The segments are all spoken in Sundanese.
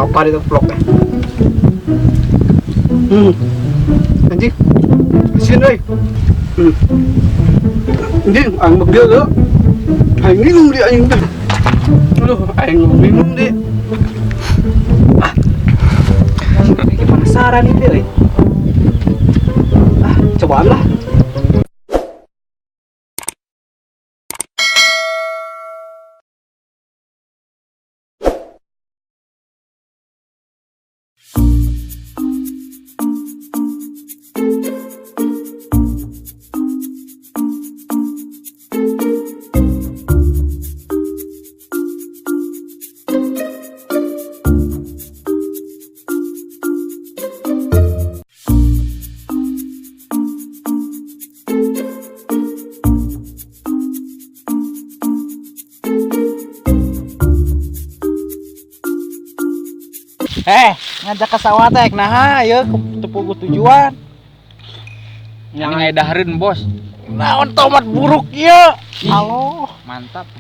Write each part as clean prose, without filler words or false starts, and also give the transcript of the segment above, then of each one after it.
Lapar itu vlognya. Anjing. Asin euy. Anjing, aing begil tuh. Aing minum di aing teh. Aduh, aing minum di. Ah. Kayak penasaran itu euy. Ah, cobaan lah. Ngajak ke sawah teh nah ieu teu puguh tujuan. Yang aya dahareun, Bos. Naon tomat buruk ieu? Halo, mantap.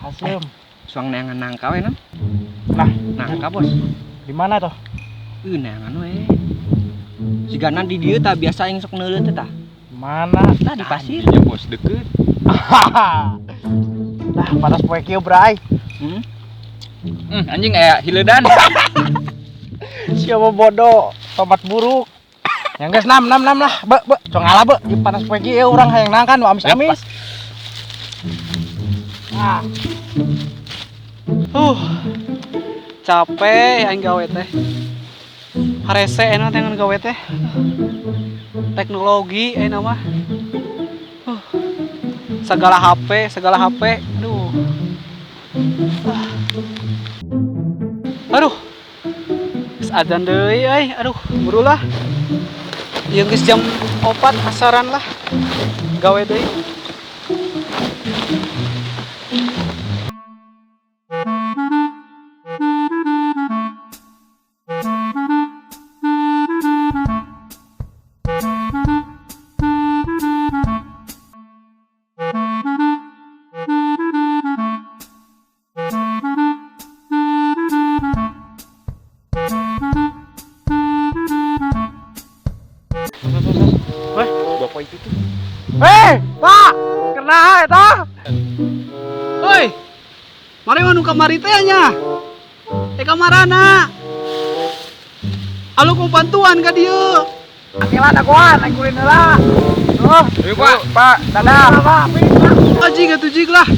Haseum. Suang neangan nangka we, Nam. Nah, nangka, Bos. Di mana toh? Neangan we. Sigana di dieu tah biasa aing sok neuleut teh tah. Mana? Tah di pasir. Ya, Bos, deket. Nah, panas poe kieu, Bray. Anjing aya hileudan. Siapa bodoh, tomat buruk. Yang geus nam nam nam lah, be be, cong ngalah be, di panas poe kieu urang hayang nangkan nu amis-amis. Ah. Capek aing gawe teh. Harese enak teh ngan gawe teh. Teknologi ayeuna mah. Segala HP, segala HP. Aduh. Aduh. Geus adzan deui euy. Aduh, buru lah. Ieu geus jam 4 asaran lah. Gawe deui. Bapak itu tuh. Pak, kena eta. Hoi. Mari manu kamari teh nya. Kamarana. Alu ku bantuan ka dieu. Akelan akuan, aing kulin heula. Oh, ayo Pak, Pak, dadah Pak. Anjing atuh jig lah.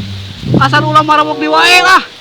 Asal ulah maramok di wae lah.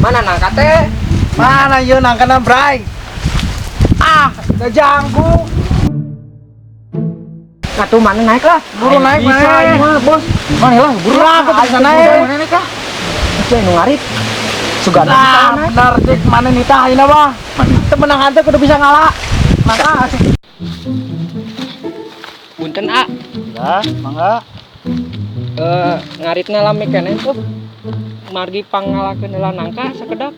Mana nangka teh? Mana ieu nangkana, Bray? Ah, da jangkung. Atuh mana naik lah? Buru naik bisa mana? Mah, Bos. Mana lah, buru lah aku bisa naik. Mana naik lah? Itu nu ngarit. Sugana bisa naik. Bener cik, mana nitah ayeuna mah. Teu menang teh kudu bisa ngalah. Maka asik. Punten, A. Lah, mangga. Ngaritna lami keneh tuh. Margi pangngalakeun heula nangka sakedap.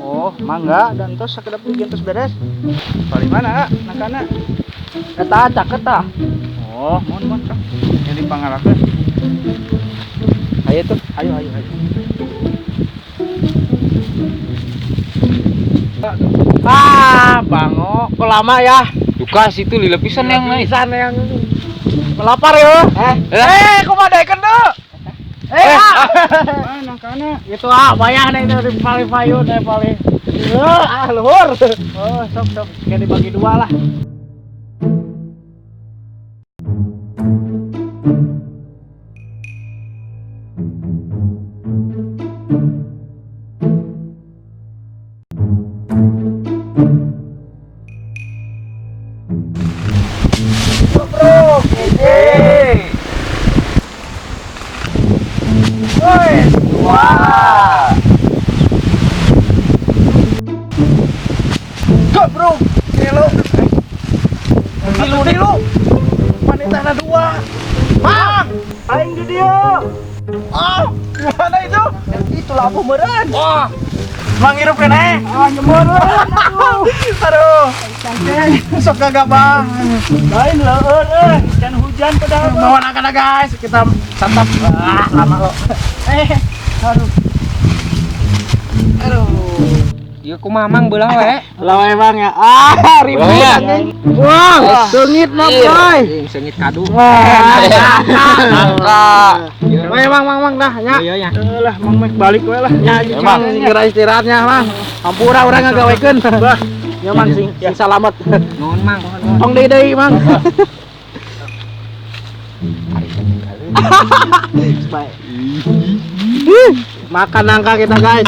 Oh, mangga dan tos sakedap ge tos beres. Paling mana, nangkana? Eta caket tah. Oh, mohon mohon sok. Jadi pangngalakeun. Ayo tuh, ayo ayo ayo. Ah, bango, kok lama ya? Duka situ lila pisan yang naik. Pisan yang melapar yo. Kok madaikeun deui? Ah, nangkana. Itu ah, bayang nih dari paling payun, dari paling. Ah, luhur. Oh, sok sok kayak dibagi dua lah. Bro, wah. Go, bro. Hello. Oh, gimana itu? Itu labuh meureun. Wah, Manghirup keneh. Ah, nyemur. Aduh. Sok gagah, Bang. Lain leueur euy, can hujan padahal. Bawa anak guys, kita santap. Ah, lama kok. Eh, aduh. Aduh. Ieu kumaha, Mang, belah we. Lah emang ya. Ah, ribut Belah ya? anjing. Wah, seungit mah, Bray. Anjing seungit kadu. Wah. Nangka. Wah, emang mang mang dah nya. Iya ya. Lah, Mang Mek balik we lah. Ya, Emang. segera istirahatnya, Mang. Hampura urang ngagawekeun. Bah. Ya, Mang, sing sing salamet. Nuhun, Mang. Tong deui deui, Mang. Baik. Makan nangka kita, guys.